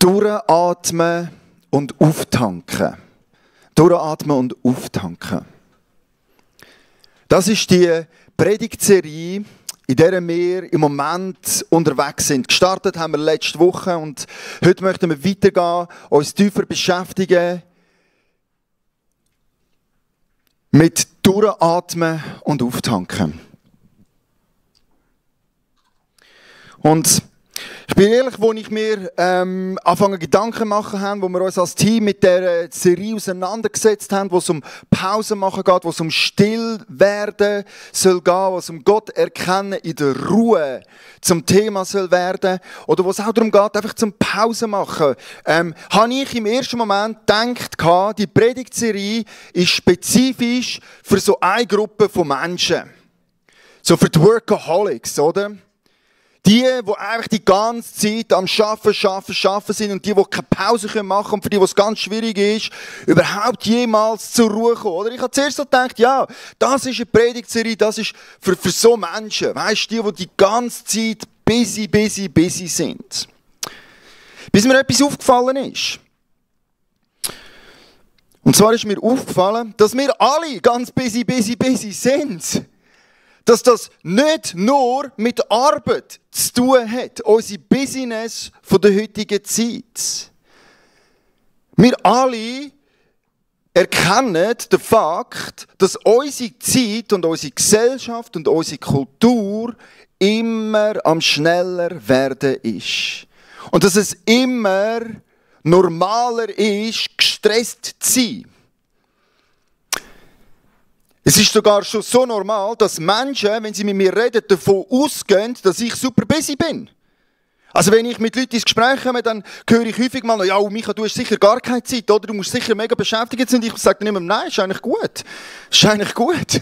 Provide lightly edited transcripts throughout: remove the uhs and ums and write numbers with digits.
Durchatmen und auftanken. Durchatmen und auftanken. Das ist die Predigtserie, in der wir im Moment unterwegs sind. Gestartet haben wir letzte Woche und heute möchten wir weitergehen, uns tiefer beschäftigen mit Durchatmen und Auftanken. Und ich bin ehrlich, wo ich mir anfange Gedanken machen habe, wo wir uns als Team mit der Serie auseinandergesetzt haben, wo es um Pause machen geht, wo es um Stillwerden soll gehen, wo es um Gott erkennen in der Ruhe zum Thema soll werden, oder wo es auch darum geht, einfach zum Pause machen, habe ich im ersten Moment gedacht, die Predigtserie ist spezifisch für so eine Gruppe von Menschen. So für die Workaholics, oder? Die einfach die ganze Zeit am Arbeiten sind und die keine Pause machen können und für die es ganz schwierig ist, überhaupt jemals zur Ruhe zu kommen. Oder ich habe zuerst so gedacht, ja, das ist eine Predigtserie, das ist für so Menschen, weißt du, die ganze Zeit busy sind. Bis mir etwas aufgefallen ist. Und zwar ist mir aufgefallen, dass wir alle ganz busy sind. Dass das nicht nur mit Arbeit zu tun hat, unsere Business von der heutigen Zeit. Wir alle erkennen den Fakt, dass unsere Zeit und unsere Gesellschaft und unsere Kultur immer am schneller werden ist. Und dass es immer normaler ist, gestresst zu sein. Es ist sogar schon so normal, dass Menschen, wenn sie mit mir reden, davon ausgehen, dass ich super busy bin. Also wenn ich mit Leuten ins Gespräch komme, dann höre ich häufig mal, ja, Micha, du hast sicher gar keine Zeit, oder? Du musst sicher mega beschäftigt sein. Und ich sage dann immer, nein, ist eigentlich gut. Ist eigentlich gut.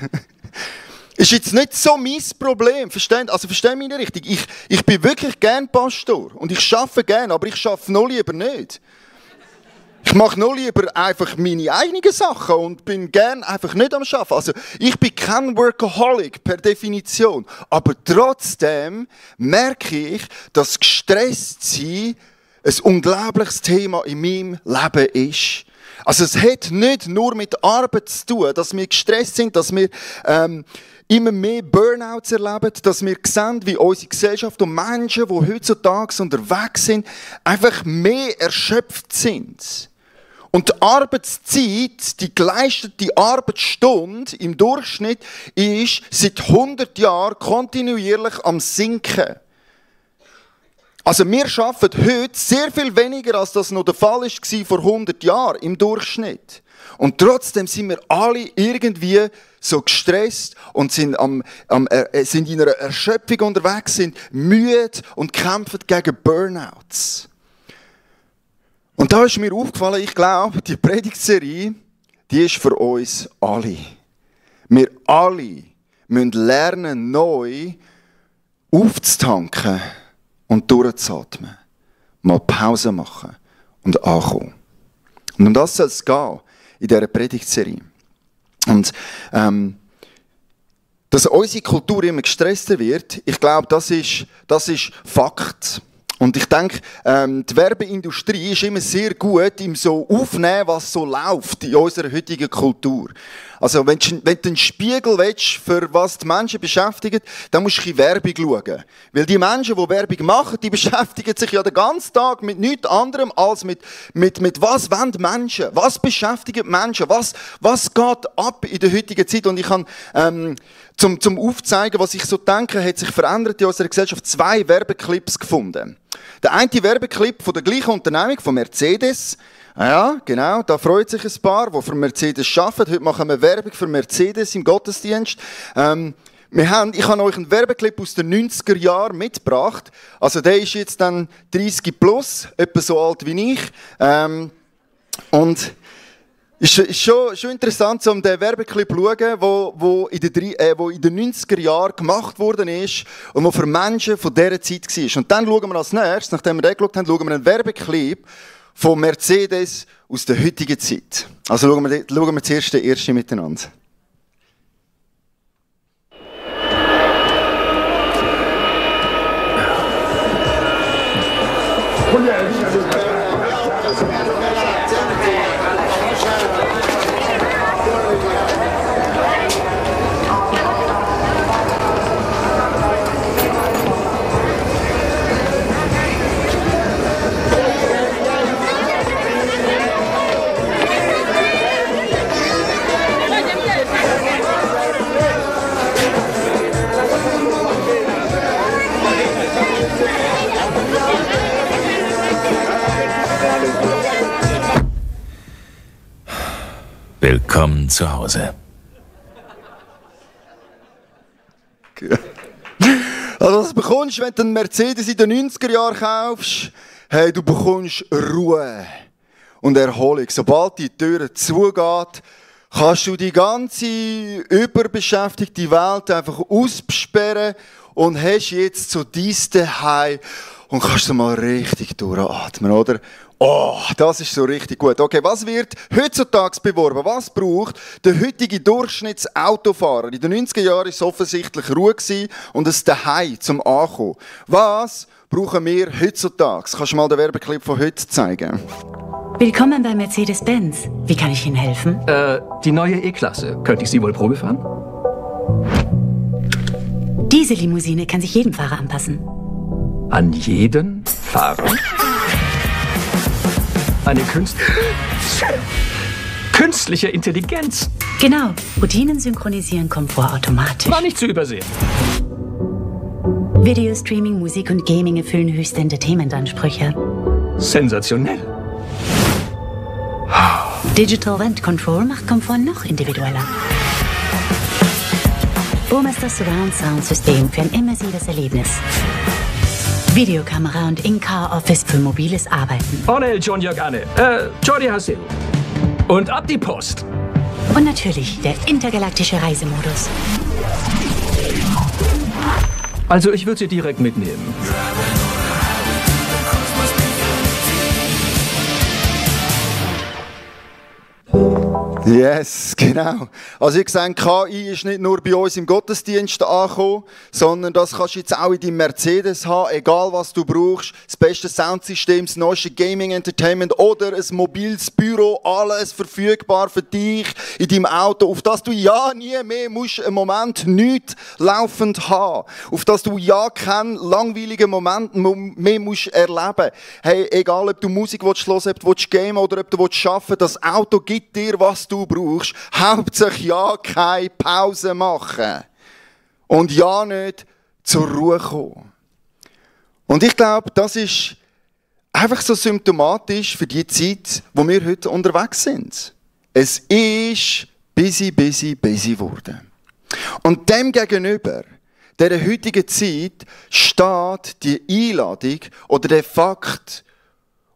Ist jetzt nicht so mein Problem. Versteh mich nicht richtig. Ich bin wirklich gern Pastor. Und ich arbeite gern, aber ich arbeite noch lieber nicht. Ich mache noch lieber einfach meine eigenen Sachen und bin gern einfach nicht am Arbeiten. Also ich bin kein Workaholic per Definition. Aber trotzdem merke ich, dass gestresst sein ein unglaubliches Thema in meinem Leben ist. Also es hat nicht nur mit Arbeit zu tun, dass wir gestresst sind, dass wir immer mehr Burnouts erleben, dass wir sehen, wie unsere Gesellschaft und Menschen, die heutzutage unterwegs sind, einfach mehr erschöpft sind. Und die Arbeitszeit, die geleistete Arbeitsstunde im Durchschnitt ist seit 100 Jahren kontinuierlich am Sinken. Also wir arbeiten heute sehr viel weniger, als das noch der Fall war vor 100 Jahren im Durchschnitt. Und trotzdem sind wir alle irgendwie so gestresst und sind sind in einer Erschöpfung unterwegs, sind müde und kämpfen gegen Burnouts. Und da ist mir aufgefallen, ich glaube, die Predigtserie, die ist für uns alle. Wir alle müssen lernen, neu aufzutanken und durchzuatmen. Mal Pause machen und ankommen. Und um das soll es gehen in dieser Predigtserie. Und dass unsere Kultur immer gestresster wird, ich glaube, das ist Fakt. Und ich denke, die Werbeindustrie ist immer sehr gut im so aufnehmen, was so läuft in unserer heutigen Kultur. Also wenn du einen Spiegel willst, für was die Menschen beschäftigen, dann musst du in Werbung schauen. Weil die Menschen, die Werbung machen, die beschäftigen sich ja den ganzen Tag mit nichts anderem als mit was wollen Menschen? Was beschäftigt Menschen? Was geht ab in der heutigen Zeit? Und ich kann zum Aufzeigen, was ich so denke, hat sich verändert in unserer Gesellschaft 2 Werbeclips gefunden. Der eine Werbeclip von der gleichen Unternehmung, von Mercedes. Ja, genau, da freut sich ein paar, die für Mercedes arbeiten. Heute machen wir Werbung für Mercedes im Gottesdienst. Ich habe euch einen Werbeclip aus den 90er Jahren mitgebracht. Also der ist jetzt dann 30 plus, etwa so alt wie ich. Und es ist schon interessant, um den Werbeclip zu schauen, wo in den 90er Jahren gemacht worden ist und wo für Menschen von dieser Zeit war. Und dann schauen wir als nächstes, nachdem wir den geschaut haben, schauen wir einen Werbeclip von Mercedes aus der heutigen Zeit. Also schauen wir zuerst den ersten miteinander. Kollege, Willkommen zu Hause. Also was bekommst du, wenn du einen Mercedes in den 90er Jahren kaufst? Hey, du bekommst Ruhe und Erholung. Sobald die Tür zugeht, kannst du die ganze überbeschäftigte Welt einfach aussperren und hast jetzt so dein Zuhause und kannst du mal richtig durchatmen, oder? Oh, das ist so richtig gut. Okay, was wird heutzutage beworben? Was braucht der heutige Durchschnittsautofahrer? In den 90er Jahren war es offensichtlich Ruhe und ein Zuhause zum Ankommen. Was brauchen wir heutzutage? Kannst du mal den Werbeclip von heute zeigen? Willkommen bei Mercedes-Benz. Wie kann ich Ihnen helfen? Die neue E-Klasse. Könnte ich Sie wohl Probe fahren? Diese Limousine kann sich jedem Fahrer anpassen. An jeden Fahrer? Eine künstliche Intelligenz. Genau. Routinen synchronisieren Komfort automatisch. War nicht zu übersehen. Videostreaming, Musik und Gaming erfüllen höchste Entertainment-Ansprüche. Sensationell. Digital Rent Control macht Komfort noch individueller. Burmester Surround Sound System für ein immersives Erlebnis. Videokamera und In-Car Office für mobiles Arbeiten. Onel John Yagane. Jordi Haseu. Und ab die Post. Und natürlich der intergalaktische Reisemodus. Also ich würde Sie direkt mitnehmen. Yes, genau. Also ich sehe, KI ist nicht nur bei uns im Gottesdienst angekommen, sondern das kannst du jetzt auch in deinem Mercedes haben, egal was du brauchst. Das beste Soundsystem, das neueste Gaming Entertainment oder ein mobiles Büro, alles verfügbar für dich in deinem Auto, auf das du ja nie mehr musst einen Moment nichts laufend haben. Auf das du ja keinen langweiligen Moment mehr musst erleben. Hey, egal ob du Musik hören willst, ob du gamen oder ob du arbeiten willst, das Auto gibt dir, was du brauchst. Hauptsächlich ja keine Pause machen. Und ja nicht zur Ruhe kommen. Und ich glaube, das ist einfach so symptomatisch für die Zeit, wo wir heute unterwegs sind. Es ist busy geworden. Und dem gegenüber, dieser heutigen Zeit, steht die Einladung oder der Fakt,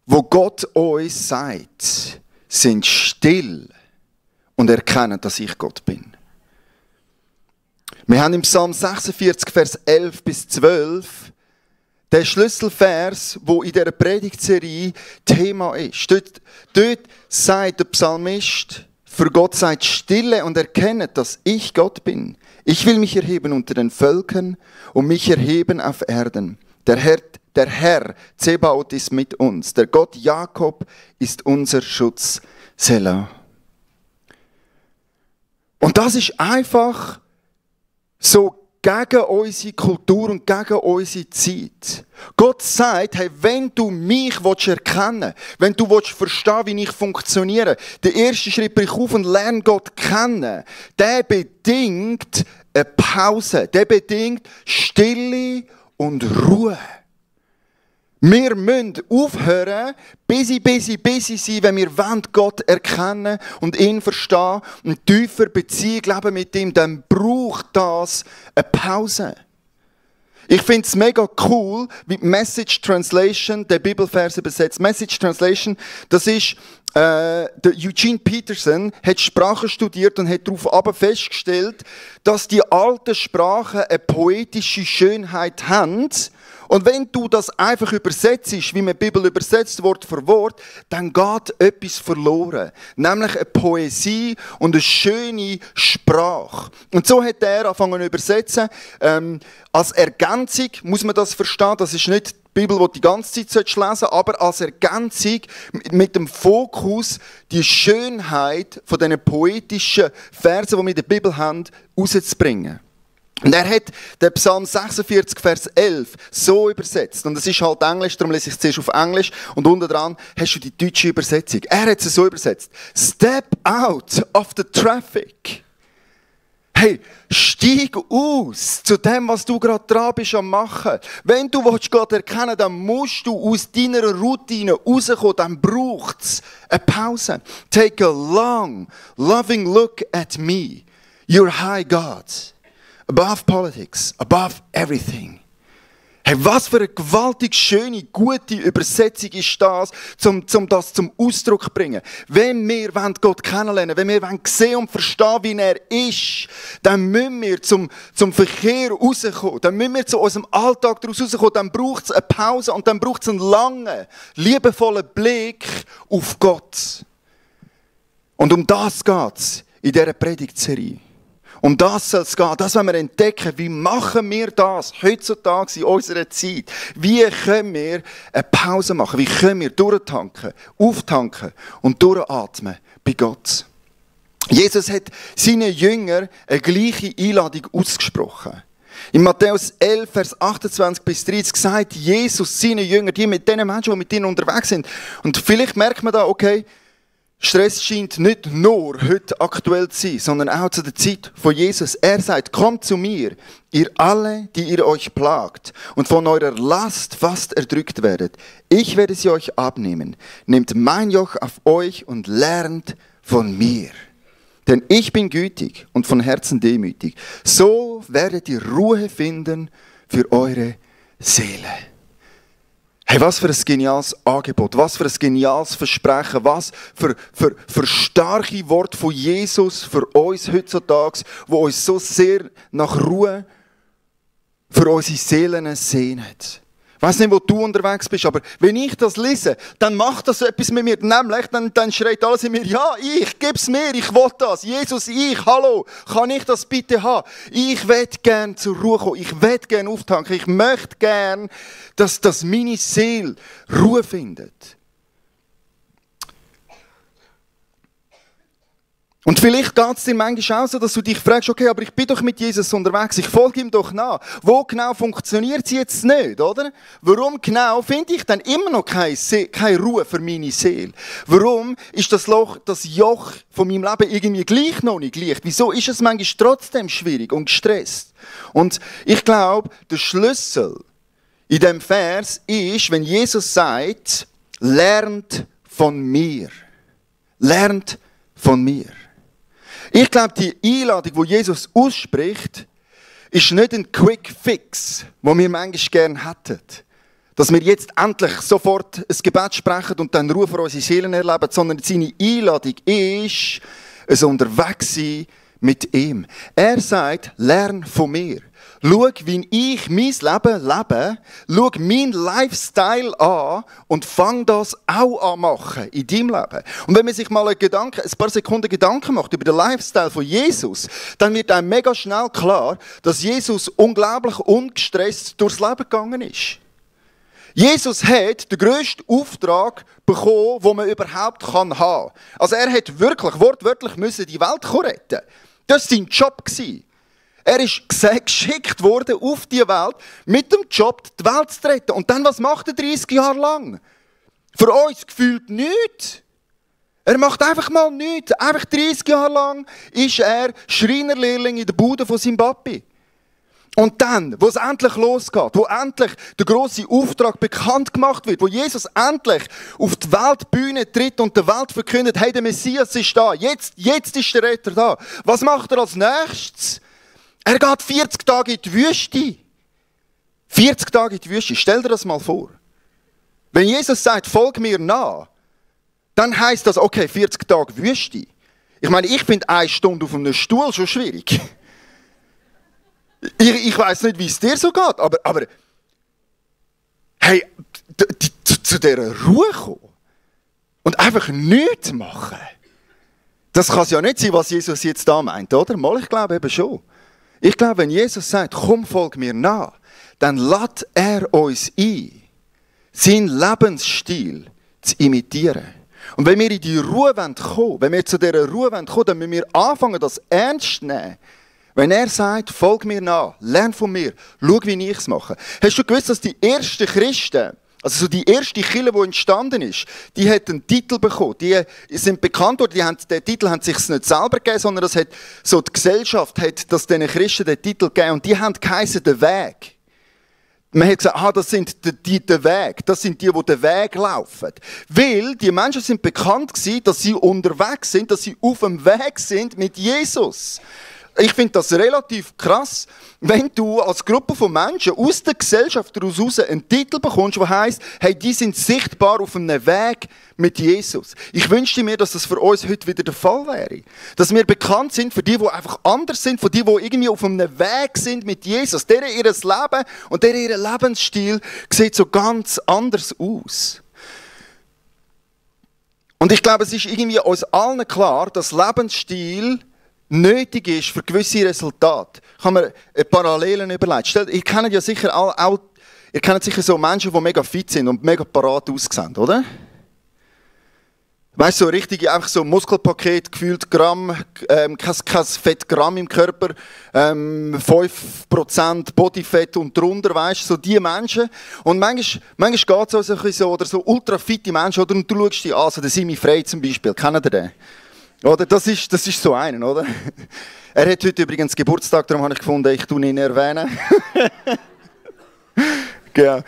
wo Gott uns sagt, sind still und erkennen, dass ich Gott bin. Wir haben im Psalm 46, Vers 11 bis 12 den Schlüsselvers, wo in dieser Predigtserie Thema ist. Dort sagt der Psalmist, für Gott seid stille und erkennet, dass ich Gott bin. Ich will mich erheben unter den Völkern und mich erheben auf Erden. Der Herr Zebaoth ist mit uns. Der Gott Jakob ist unser Schutz. Selah. Und das ist einfach so gegen unsere Kultur und gegen unsere Zeit. Gott sagt, hey, wenn du mich erkennen willst, wenn du verstehen willst, wie ich funktioniere, der erste Schritt, brich auf und lerne Gott kennen, der bedingt eine Pause, der bedingt Stille und Ruhe. Wir müssen aufhören, busy sein, wenn wir Gott erkennen und ihn verstehen und tiefer Beziehung leben mit ihm, dann braucht das eine Pause. Ich finde es mega cool, wie Message Translation der Bibelvers übersetzt. Message Translation, das ist, der Eugene Peterson hat Sprachen studiert und hat darauf festgestellt, dass die alten Sprachen eine poetische Schönheit haben. Und wenn du das einfach übersetzt, wie man die Bibel übersetzt, Wort für Wort, dann geht etwas verloren. Nämlich eine Poesie und eine schöne Sprache. Und so hat er angefangen zu übersetzen. Als Ergänzung muss man das verstehen. Das ist nicht die Bibel, die du die ganze Zeit lesen solltest, aber als Ergänzung mit dem Fokus, die Schönheit von diesen poetischen Versen, die wir in der Bibel haben, rauszubringen. Und er hat den Psalm 46, Vers 11 so übersetzt. Und das ist halt Englisch, darum lese ich es zuerst auf Englisch. Und unten dran hast du die deutsche Übersetzung. Er hat es so übersetzt. Step out of the traffic. Hey, steig aus zu dem, was du gerade dran bist am machen. Wenn du Gott erkennen willst, dann musst du aus deiner Routine rauskommen. Dann braucht es eine Pause. Take a long, loving look at me, your high God, above politics, above everything. Hey, was für eine gewaltig schöne, gute Übersetzung ist das, um das zum Ausdruck zu bringen. Wenn wir Gott kennenlernen wollen, wenn wir sehen und verstehen, wie er ist, dann müssen wir zum Verkehr rauskommen. Dann müssen wir zu unserem Alltag daraus rauskommen. Dann braucht es eine Pause und dann braucht es einen langen, liebevollen Blick auf Gott. Und um das geht es in dieser Predigtserie. Um das soll es gehen. Das wollen wir entdecken. Wie machen wir das heutzutage in unserer Zeit? Wie können wir eine Pause machen? Wie können wir durchtanken, auftanken und durchatmen bei Gott? Jesus hat seinen Jüngern eine gleiche Einladung ausgesprochen. In Matthäus 11, Vers 28 bis 30 sagt Jesus seinen Jüngern, die mit den Menschen, die mit ihnen unterwegs sind. Und vielleicht merkt man da, okay, Stress scheint nicht nur heute aktuell zu sein, sondern auch zu der Zeit von Jesus. Er sagt, kommt zu mir, ihr alle, die ihr euch plagt und von eurer Last fast erdrückt werdet. Ich werde sie euch abnehmen. Nehmt mein Joch auf euch und lernt von mir. Denn ich bin gütig und von Herzen demütig. So werdet ihr Ruhe finden für eure Seele. Hey, was für ein geniales Angebot, was für ein geniales Versprechen, was für starke Worte von Jesus für uns heutzutage, wo uns so sehr nach Ruhe für unsere Seelen sehnen. Ich weiss nicht, wo du unterwegs bist, aber wenn ich das lese, dann macht das etwas mit mir. Nämlich, dann schreit alles in mir, ja, ich, gib's mir, ich will das. Jesus, ich, hallo, kann ich das bitte haben? Ich will gerne zur Ruhe kommen, ich will gerne auftanken, ich möchte gerne, dass meine Seele Ruhe findet. Und vielleicht geht es dir manchmal auch so, dass du dich fragst, okay, aber ich bin doch mit Jesus unterwegs, ich folge ihm doch nach. Wo genau funktioniert es jetzt nicht, oder? Warum genau finde ich dann immer noch keine Ruhe für meine Seele? Warum ist das Joch von meinem Leben irgendwie gleich noch nicht leicht? Wieso ist es manchmal trotzdem schwierig und gestresst? Und ich glaube, der Schlüssel in diesem Vers ist, wenn Jesus sagt, lernt von mir. Lernt von mir. Ich glaube, die Einladung, die Jesus ausspricht, ist nicht ein Quick Fix, den wir manchmal gerne hätten. Dass wir jetzt endlich sofort ein Gebet sprechen und dann Ruhe für unsere Seelen erleben, sondern seine Einladung ist, ein Unterwegssein mit ihm. Er sagt, lern von mir. Schau, wie ich mein Leben lebe, schau meinen Lifestyle an und fang das auch an machen in deinem Leben. Und wenn man sich mal ein paar Sekunden Gedanken macht über den Lifestyle von Jesus, dann wird einem mega schnell klar, dass Jesus unglaublich ungestresst durchs Leben gegangen ist. Jesus hat den grössten Auftrag bekommen, den man überhaupt haben kann. Also er hat wirklich, wortwörtlich die Welt retten. Das war sein Job. Er ist geschickt worden auf die Welt, mit dem Job die Welt zu retten. Und dann, was macht er 30 Jahre lang? Für uns gefühlt nichts. Er macht einfach mal nichts. Einfach 30 Jahre lang ist er Schreinerlehrling in der Bude von seinem Papi. Und dann, wo es endlich losgeht, wo endlich der grosse Auftrag bekannt gemacht wird, wo Jesus endlich auf die Weltbühne tritt und der Welt verkündet, hey, der Messias ist da, jetzt ist der Retter da. Was macht er als nächstes? Er geht 40 Tage in die Wüste. 40 Tage in die Wüste. Stell dir das mal vor. Wenn Jesus sagt, folg mir nach, dann heisst das, okay, 40 Tage Wüste. Ich meine, ich finde 1 Stunde auf einem Stuhl schon schwierig. Ich weiss nicht, wie es dir so geht, aber hey, zu dieser Ruhe kommen und einfach nichts machen, das kann es ja nicht sein, was Jesus jetzt da meint, oder? Mal, ich glaube eben schon. Ich glaube, wenn Jesus sagt, komm, folg mir nach, dann lädt er uns ein, seinen Lebensstil zu imitieren. Und wenn wir in die Ruhe kommen wollen, wenn wir zu dieser Ruhe kommen wollen, dann müssen wir anfangen, das ernst zu nehmen. Wenn er sagt, folg mir nach, lern von mir, schau, wie ich es mache. Hast du gewusst, dass die ersten Christen, also so die erste Kirche, die entstanden ist, die hat einen Titel bekommen. Die sind bekannt worden, den Titel haben sich nicht selber gegeben, sondern das hat, so die Gesellschaft hat das diesen Christen den Titel gegeben und die haben geheißen, der Weg. Man hat gesagt, das sind die den Weg, das sind die den Weg laufen. Weil die Menschen sind bekannt gewesen, dass sie unterwegs sind, dass sie auf dem Weg sind mit Jesus. Ich finde das relativ krass, wenn du als Gruppe von Menschen aus der Gesellschaft heraus einen Titel bekommst, der heisst, hey, die sind sichtbar auf einem Weg mit Jesus. Ich wünschte mir, dass das für uns heute wieder der Fall wäre. Dass wir bekannt sind für die einfach anders sind, für die irgendwie auf einem Weg sind mit Jesus. Deren ihr Leben und deren ihr Lebensstil sieht so ganz anders aus. Und ich glaube, es ist irgendwie uns allen klar, dass Lebensstil nötig ist für gewisse Resultate. Ich habe mir Parallelen überlegt. Ihr kennt ja sicher ihr kennt sicher so Menschen, die mega fit sind und mega parat aussehen, oder? Weißt du, so richtig einfach so Muskelpaket, gefühlt Gramm, kein Fettgramm im Körper, 5% Bodyfett und drunter, weißt du, so die Menschen. Und manchmal geht es auch so, oder so ultra fitte Menschen, oder? Und du schaust die an, so der Simi Frey zum Beispiel, kennt ihr den? Oder? Das ist so einen, oder? Er hat heute übrigens Geburtstag, darum habe ich gefunden, ich tue ihn erwähnen. Genau.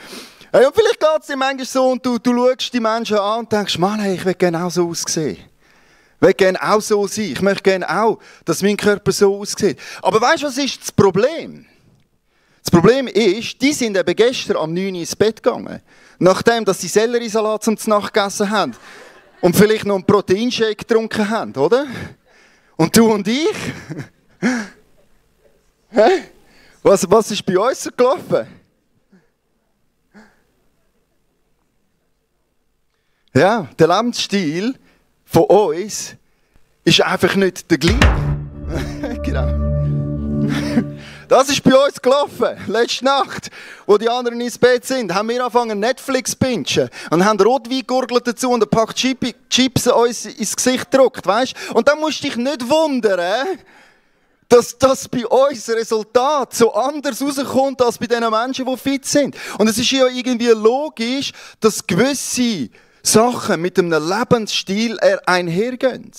Hey, und vielleicht geht es dir manchmal so und du schaust die Menschen an und denkst, Mann, hey, ich will gerne auch so aussehen. Ich will gerne auch so sein. Ich möchte gerne auch, dass mein Körper so aussieht. Aber weißt du, was ist das Problem? Das Problem ist, die sind eben gestern am 9 Uhr ins Bett gegangen. Nachdem, dass sie Selleriesalat zum Nacht gegessen haben. Und vielleicht noch einen Proteinshake getrunken haben, oder? Und du und ich? Was ist bei uns so gelaufen? Ja, der Lebensstil von uns ist einfach nicht der gleiche. Genau. Das ist bei uns gelaufen. Letzte Nacht, wo die anderen ins Bett sind, haben wir angefangen Netflix zu bingen und haben Rotwein gurgelt dazu und ein paar Chips uns ins Gesicht gedruckt, weißt? Und dann musst du dich nicht wundern, dass das bei uns Resultat so anders rauskommt als bei den Menschen, die fit sind. Und es ist ja irgendwie logisch, dass gewisse Sachen mit einem Lebensstil einhergehen.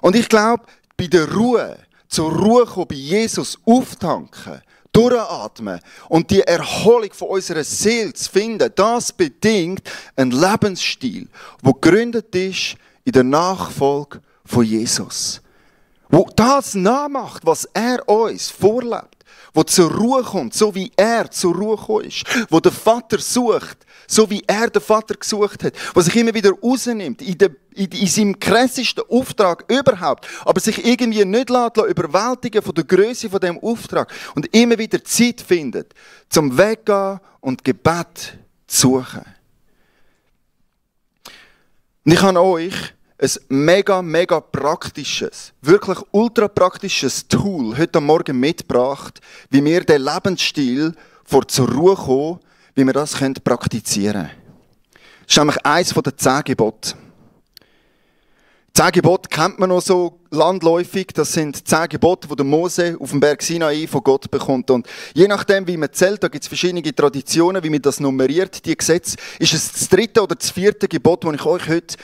Und ich glaube, bei der Ruhe, zur Ruhe kommen, bei Jesus auftanken, durchatmen und die Erholung von unserer Seele zu finden, das bedingt einen Lebensstil, der gegründet ist in der Nachfolge von Jesus. Wo das nachmacht, was er uns vorlebt. Wo zur Ruhe kommt, so wie er zur Ruhe gekommen ist. Wo der Vater sucht, so wie er den Vater gesucht hat. Wo sich immer wieder rausnimmt, in seinem krassesten Auftrag überhaupt. Aber sich irgendwie nicht überwältigen von der Größe von diesem Auftrag. Und immer wieder Zeit findet, zum Weggehen und Gebet zu suchen. Und ich habe euch ein mega praktisches, wirklich ultra praktisches Tool heute am Morgen mitgebracht, wie wir den Lebensstil zur Ruhe kommen, wie wir das praktizieren können. Das ist nämlich eines der 10 Gebote. 10 Gebote kennt man noch so landläufig. Das sind 10 Gebote, die der Mose auf dem Berg Sinai von Gott bekommt. Und je nachdem, wie man zählt, da gibt es verschiedene Traditionen, wie man das nummeriert, die Gesetze, ist es das 3. oder das 4. Gebot, das ich euch heute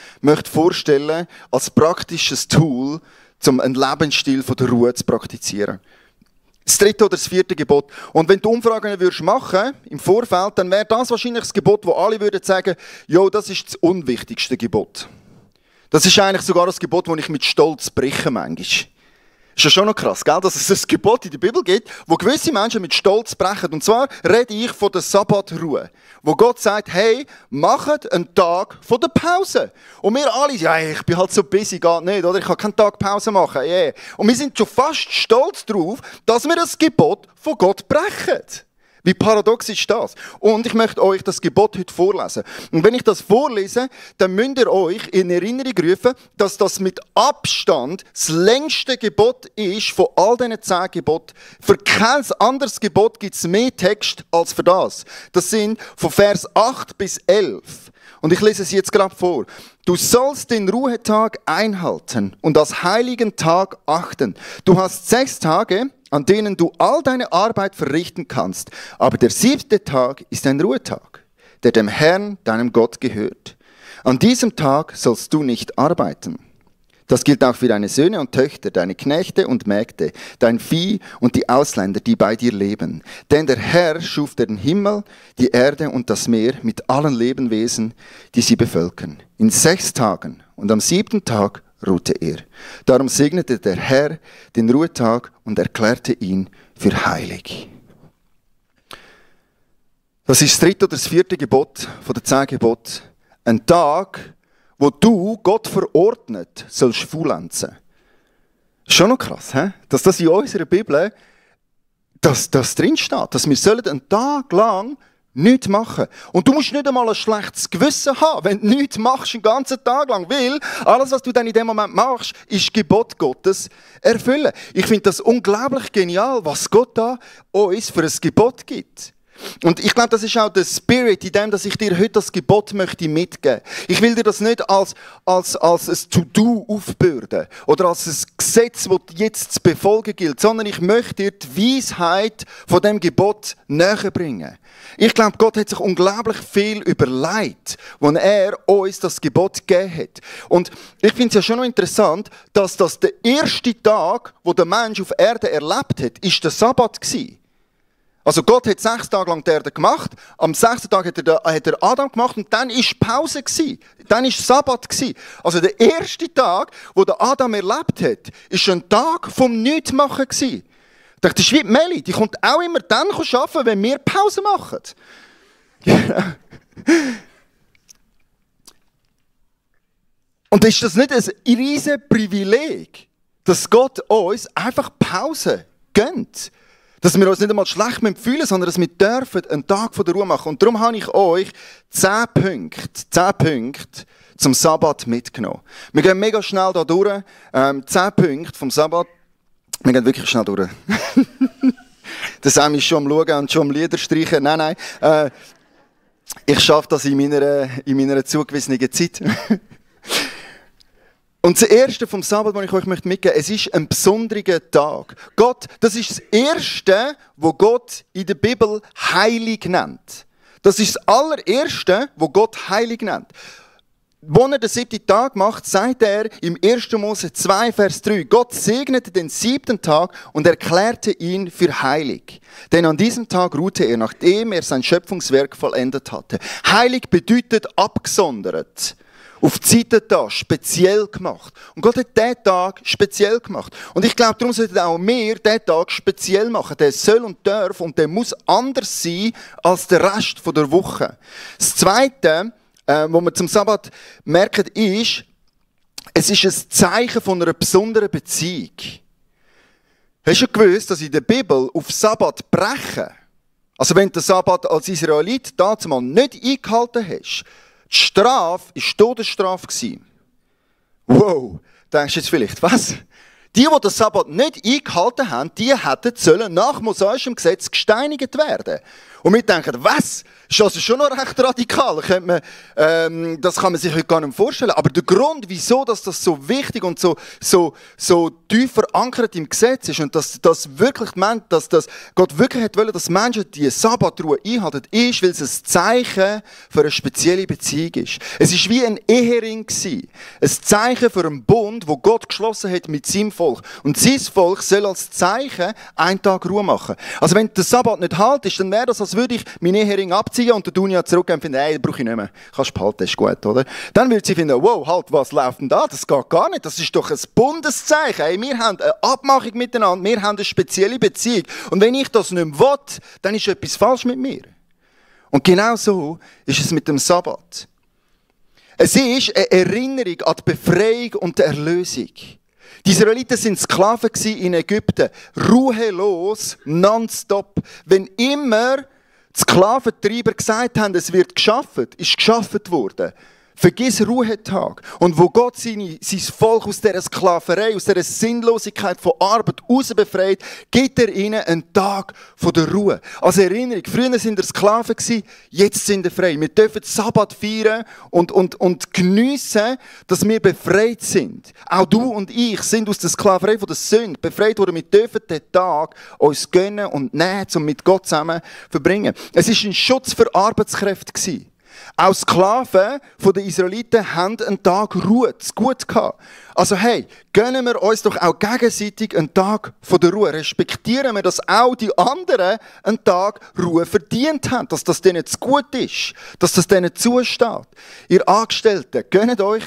vorstellen möchte, als praktisches Tool, um einen Lebensstil von der Ruhe zu praktizieren. Das 3. oder das 4. Gebot. Und wenn du Umfragen machen würdest, im Vorfeld, dann wäre das wahrscheinlich das Gebot, wo alle würden sagen, jo, das ist das unwichtigste Gebot. Das ist eigentlich sogar das Gebot, das ich mit Stolz breche manchmal. Ist ja schon noch krass, gell? Dass es ein Gebot in der Bibel gibt, wo gewisse Menschen mit Stolz brechen. Und zwar rede ich von der Sabbatruhe. Wo Gott sagt, hey, macht einen Tag von der Pause. Und wir alle, ja, ich bin halt so busy, geht nicht, oder? Ich kann keinen Tag Pause machen, yeah. Und wir sind schon fast stolz darauf, dass wir das Gebot von Gott brechen. Wie paradox ist das? Und ich möchte euch das Gebot heute vorlesen. Und wenn ich das vorlese, dann müsst ihr euch in Erinnerung rufen, dass das mit Abstand das längste Gebot ist von all diesen 10 Geboten. Für kein anderes Gebot gibt es mehr Text als für das. Das sind von Vers 8 bis 11. Und ich lese es jetzt gerade vor. Du sollst den Ruhetag einhalten und als heiligen Tag achten. Du hast 6 Tage, an denen du all deine Arbeit verrichten kannst. Aber der 7. Tag ist ein Ruhetag, der dem Herrn, deinem Gott, gehört. An diesem Tag sollst du nicht arbeiten. Das gilt auch für deine Söhne und Töchter, deine Knechte und Mägde, dein Vieh und die Ausländer, die bei dir leben. Denn der Herr schuf den Himmel, die Erde und das Meer mit allen Lebewesen, die sie bevölkern. In 6 Tagen und am 7. Tag ruhte er. Darum segnete der Herr den Ruhetag und erklärte ihn für heilig. Das ist das 3. oder das 4. Gebot von den 10 Geboten. Ein Tag, wo du, Gott verordnet, sollst faulenzen. Schon noch krass, he? Dass das in unserer Bibel dass das drin steht, dass wir einen Tag lang nichts machen. Und du musst nicht einmal ein schlechtes Gewissen haben, wenn du nichts machst den ganzen Tag lang, weil alles, was du dann in dem Moment machst, ist Gebot Gottes erfüllen. Ich finde das unglaublich genial, was Gott da uns für ein Gebot gibt. Und ich glaube, das ist auch der Spirit, in dem, dass ich dir heute das Gebot möchte mitgeben. Ich will dir das nicht als ein To-Do aufbürden oder als ein Gesetz, das jetzt zu befolgen gilt, sondern ich möchte dir die Weisheit von dem Gebot näher bringen. Ich glaube, Gott hat sich unglaublich viel überlegt, als er uns das Gebot gegeben hat. Und ich finde es ja schon noch interessant, dass das der erste Tag, wo der Mensch auf Erde erlebt hat, ist der Sabbat gewesen. Also Gott hat 6 Tage lang die Erde gemacht, am 6. Tag hat er Adam gemacht und dann war Pause gewesen. Dann war Sabbat gewesen. Also der erste Tag, wo der Adam erlebt hat, war ein Tag vom Nichtmachen gewesen. Ich dachte, das ist wie die Meli, die kommt auch immer dann arbeiten, wenn wir Pause machen. Und ist das nicht ein riesiges Privileg, dass Gott uns einfach Pause gönnt? Dass wir uns nicht einmal schlecht fühlen müssen, sondern dass wir dürfen einen Tag von der Ruhe machen. Und darum habe ich euch 10 Punkte zum Sabbat mitgenommen. Wir gehen mega schnell da durch. 10 Punkte vom Sabbat. Wir gehen wirklich schnell durch. Der Sam ist schon am Schauen und schon am Lieder streichen. Nein. Ich schaffe das in meiner zugewiesenen Zeit. Und das Erste vom Sabbat, das ich euch mitgeben möchte, es ist ein besonderer Tag. Gott, das ist das Erste, was Gott in der Bibel heilig nennt. Das ist das allererste, was Gott heilig nennt. Als er den 7. Tag macht, sagt er im 1. Mose 2, Vers 3, Gott segnete den 7. Tag und erklärte ihn für heilig. Denn an diesem Tag ruhte er, nachdem er sein Schöpfungswerk vollendet hatte. Heilig bedeutet abgesondert. Auf die Seite da, speziell gemacht. Und Gott hat diesen Tag speziell gemacht. Und ich glaube, darum sollten auch wir diesen Tag speziell machen. Der soll und darf und der muss anders sein als der Rest der Woche. Das Zweite, was wir zum Sabbat merken, ist, es ist ein Zeichen von einer besonderen Beziehung. Hast du gewusst, dass in der Bibel auf Sabbat brechen, also wenn du den Sabbat als Israelit dazu mal nicht eingehalten hast, die Strafe war Todesstrafe. Wow, denkst du jetzt vielleicht, was? Die den Sabbat nicht eingehalten haben, die hätten nach mosaischem Gesetz gesteinigt werden. Und wir denken, was? Ist also schon noch recht radikal. Das kann man sich heute gar nicht vorstellen. Aber der Grund, wieso dass das so wichtig und so tief verankert im Gesetz ist und dass Gott wirklich hat wollen, dass Menschen die Sabbatruhe einhalten, ist, weil es ein Zeichen für eine spezielle Beziehung ist. Es war wie ein Ehering. Ein Zeichen für einen Bund, wo Gott geschlossen hat mit seinem Volk. Und sein Volk soll als Zeichen einen Tag Ruhe machen. Also wenn der Sabbat nicht haltest, dann wäre das, als würde ich meinen Ehering abziehen und der Dunja zurückgeben und finden, das brauche ich nicht mehr. Kannst du behalten, ist gut, oder? Dann würde sie finden, wow, halt, was läuft denn da? Das geht gar nicht. Das ist doch ein Bundeszeichen. Hey, wir haben eine Abmachung miteinander, wir haben eine spezielle Beziehung. Und wenn ich das nicht mehr will, dann ist etwas falsch mit mir. Und genau so ist es mit dem Sabbat. Es ist eine Erinnerung an die Befreiung und die Erlösung. Die Israeliten waren Sklaven in Ägypten. Ruhelos, nonstop. Wenn immer die Sklaventreiber gesagt haben, es wird geschafft, ist geschafft worden. Vergiss Ruhetag. Und wo Gott sein Volk aus dieser Sklaverei, aus dieser Sinnlosigkeit von Arbeit rausbefreit, gibt er ihnen einen Tag von der Ruhe. Als Erinnerung, früher waren wir Sklaven, jetzt sind wir frei. Wir dürfen Sabbat feiern und geniessen, dass wir befreit sind. Auch du und ich sind aus der Sklaverei von der Sünde befreit worden. Wir dürfen den Tag uns gönnen und nehmen, um mit Gott zusammen zu verbringen. Es war ein Schutz für Arbeitskräfte. Auch Sklaven der Israeliten haben einen Tag Ruhe, zu gut gehabt. Also hey, gönnen wir uns doch auch gegenseitig einen Tag der Ruhe. Respektieren wir, dass auch die anderen einen Tag Ruhe verdient haben, dass das denen zu gut ist, dass das denen zusteht. Ihr Angestellten, gönnt euch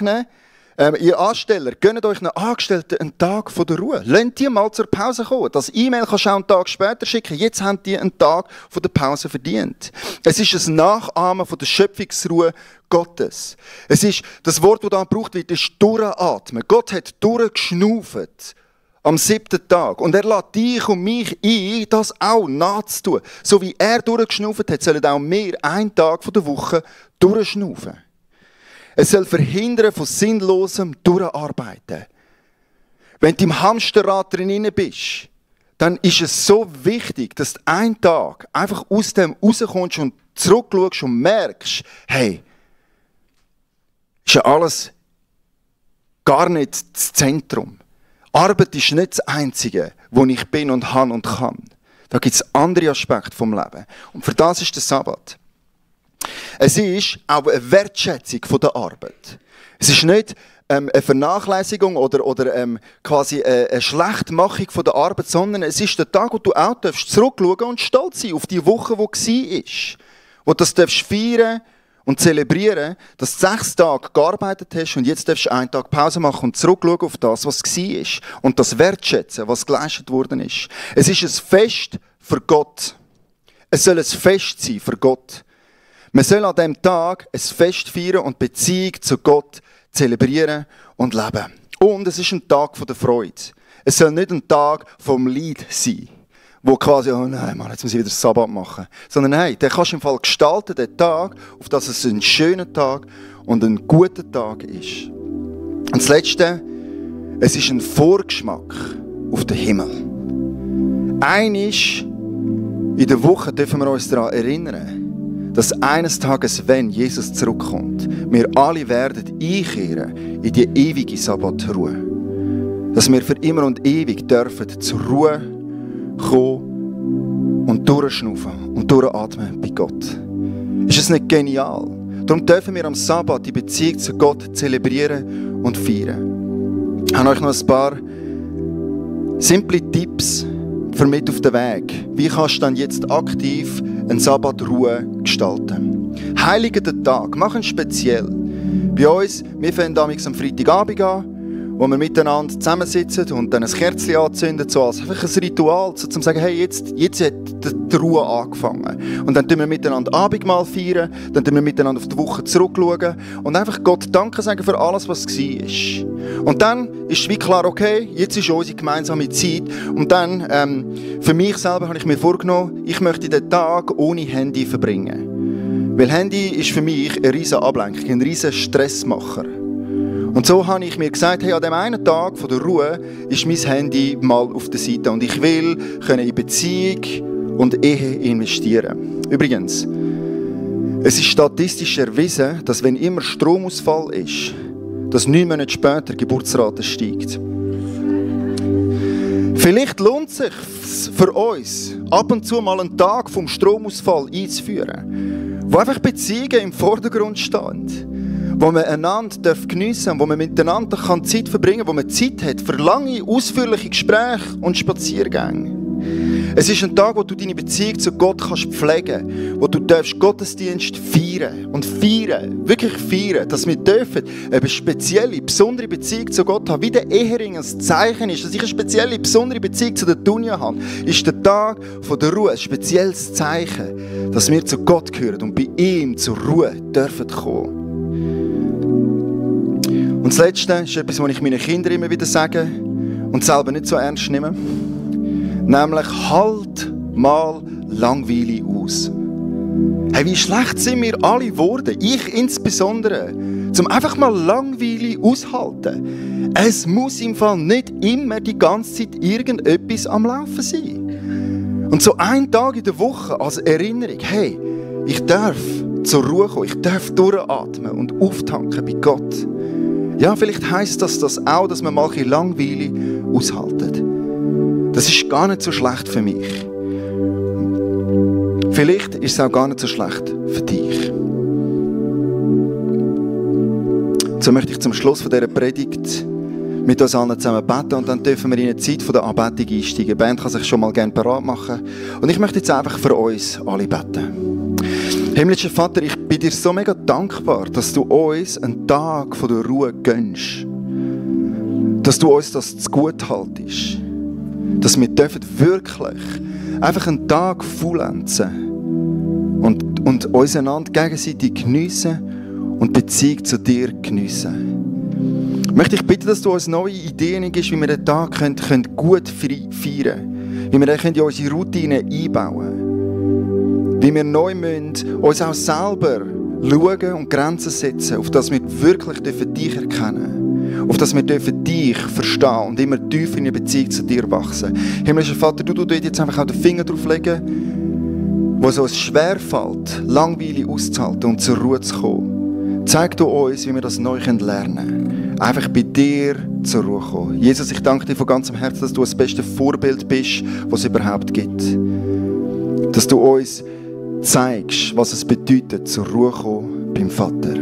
ihr Ansteller, gönnt euch einen Angestellten einen Tag der Ruhe. Lasst die mal zur Pause kommen. Das E-Mail kannst du auch einen Tag später schicken. Jetzt haben die einen Tag der Pause verdient. Es ist ein Nachahmen von der Schöpfungsruhe Gottes. Es ist, das Wort, das da gebraucht wird, ist durchatmen. Gott hat durchgeschnauft am 7. Tag. Und er lässt dich und mich ein, das auch nachzutun. So wie er durchgeschnauft hat, sollen auch wir einen Tag der Woche durchschnaufen. Es soll verhindern von sinnlosem Durcharbeiten. Wenn du im Hamsterrad drin bist, dann ist es so wichtig, dass du einen Tag einfach aus dem rauskommst und zurückschaust und merkst, hey, ist ja alles gar nicht das Zentrum. Arbeit ist nicht das Einzige, wo ich bin und habe und kann. Da gibt es andere Aspekte vom Leben. Und für das ist der Sabbat. Es ist auch eine Wertschätzung von der Arbeit. Es ist nicht eine Vernachlässigung oder quasi eine Schlechtmachung von der Arbeit, sondern es ist der Tag, wo du auch zurückschauen und stolz sein auf die Woche, die war. Wo du das feiern und zelebrieren, dass du 6 Tage gearbeitet hast und jetzt darfst du einen Tag Pause machen und zurückschauen auf das, was war. Und das wertschätzen, was geleistet worden ist. Es ist ein Fest für Gott. Es soll ein Fest sein für Gott. Man soll an diesem Tag ein Fest feiern und Beziehung zu Gott zelebrieren und leben. Und es ist ein Tag der Freude. Es soll nicht ein Tag vom Leid sein, wo quasi, oh nein, Mann, jetzt muss ich wieder Sabbat machen. Sondern hey, den kannst du im Fall gestalten, den Tag, auf dass es ein schöner Tag und ein guter Tag ist. Und das Letzte, es ist ein Vorgeschmack auf den Himmel. Einmal in der Woche dürfen wir uns daran erinnern, dass eines Tages, wenn Jesus zurückkommt, wir alle werden einkehren in die ewige Sabbatruhe. Dass wir für immer und ewig dürfen zur Ruhe kommen und durchschnaufen und durchatmen bei Gott. Ist es nicht genial? Darum dürfen wir am Sabbat die Beziehung zu Gott zelebrieren und feiern. Ich habe euch noch ein paar simple Tipps für mit auf den Weg. Wie kannst du dann jetzt aktiv eine Sabbatruhe gestalten? Heilige den Tag, mach ihn speziell. Bei uns, wir fangen damals am Freitagabend an, wo wir miteinander zusammensitzen und dann ein Kerzchen anzünden, so als einfach ein Ritual, so zum sagen, hey, jetzt hat die Ruhe angefangen. Und dann tun wir miteinander Abendmahl feiern, dann tun wir miteinander auf die Woche zurückschauen und einfach Gott Danke sagen für alles, was war. Und dann ist wie klar, okay, jetzt ist unsere gemeinsame Zeit. Und dann, für mich selber habe ich mir vorgenommen, ich möchte den Tag ohne Handy verbringen. Weil Handy ist für mich eine riesige Ablenkung, ein riesiger Stressmacher. Und so habe ich mir gesagt, hey, an dem einen Tag von der Ruhe ist mein Handy mal auf der Seite und ich will in Beziehung und Ehe investieren. Übrigens, es ist statistisch erwiesen, dass wenn immer Stromausfall ist, dass 9 Monate später die Geburtsrate steigt. Vielleicht lohnt es sich für uns, ab und zu mal einen Tag vom Stromausfall einzuführen, wo einfach Beziehungen im Vordergrund stehen. Wo man einander geniessen darf, wo man miteinander Zeit verbringen kann, wo man Zeit hat für lange, ausführliche Gespräche und Spaziergänge. Es ist ein Tag, wo du deine Beziehung zu Gott kannst pflegen, wo du Gottesdienst feiern und feiern, wirklich feiern, dass wir dürfen eine spezielle, besondere Beziehung zu Gott haben, wie der Ehering ein Zeichen ist, dass ich eine spezielle, besondere Beziehung zu der Dunja habe, ist der Tag von der Ruhe ein spezielles Zeichen, dass wir zu Gott gehören und bei ihm zur Ruhe dürfen kommen. Und das Letzte ist etwas, was ich meinen Kindern immer wieder sage und selber nicht so ernst nehme. Nämlich, halt mal Langweile aus. Hey, wie schlecht sind wir alle geworden, ich insbesondere, zum einfach mal Langweile aushalten. Es muss im Fall nicht immer die ganze Zeit irgendetwas am Laufen sein. Und so einen Tag in der Woche als Erinnerung, hey, ich darf zur Ruhe kommen, ich darf durchatmen und auftanken bei Gott. Ja, vielleicht heisst das auch, dass man mal ein bisschen Langweile aushaltet. Das ist gar nicht so schlecht für mich. Vielleicht ist es auch gar nicht so schlecht für dich. So möchte ich zum Schluss von dieser Predigt mit uns allen zusammen beten und dann dürfen wir in eine Zeit der Anbetung einsteigen. Die Band kann sich schon mal gerne bereit machen. Und ich möchte jetzt einfach für uns alle beten. Himmlischer Vater, ich bin dir so mega dankbar, dass du uns einen Tag von der Ruhe gönnst. Dass du uns das zu gut haltest. Dass wir dürfen wirklich einfach einen Tag faulenzen und uns einander gegenseitig geniessen und Beziehung zu dir geniessen. Möchte ich bitten, dass du uns neue Ideen gibst, wie wir den Tag gut feiern können. Wie wir den in unsere Routine einbauen können. Wie wir neu uns auch selber schauen und Grenzen setzen, auf das wir wirklich dich erkennen. Auf das wir dich verstehen und immer tiefer in eine Beziehung zu dir wachsen. Himmlischer Vater, du dort jetzt einfach auch den Finger drauf legen, wo es uns schwerfällt, langweilig auszuhalten und zur Ruhe zu kommen. Zeig du uns, wie wir das neu lernen können. Einfach bei dir zur Ruhe kommen. Jesus, ich danke dir von ganzem Herzen, dass du das beste Vorbild bist, was es überhaupt gibt. Dass du uns zeigst, was es bedeutet, zur Ruhe kommen beim Vater.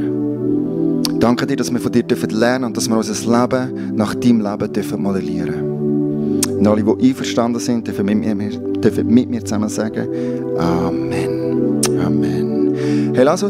Danke dir, dass wir von dir lernen und dass wir unser Leben nach deinem Leben modellieren dürfen. Und alle, die einverstanden sind, dürfen mit mir zusammen sagen: Amen. Amen. Hey, lass uns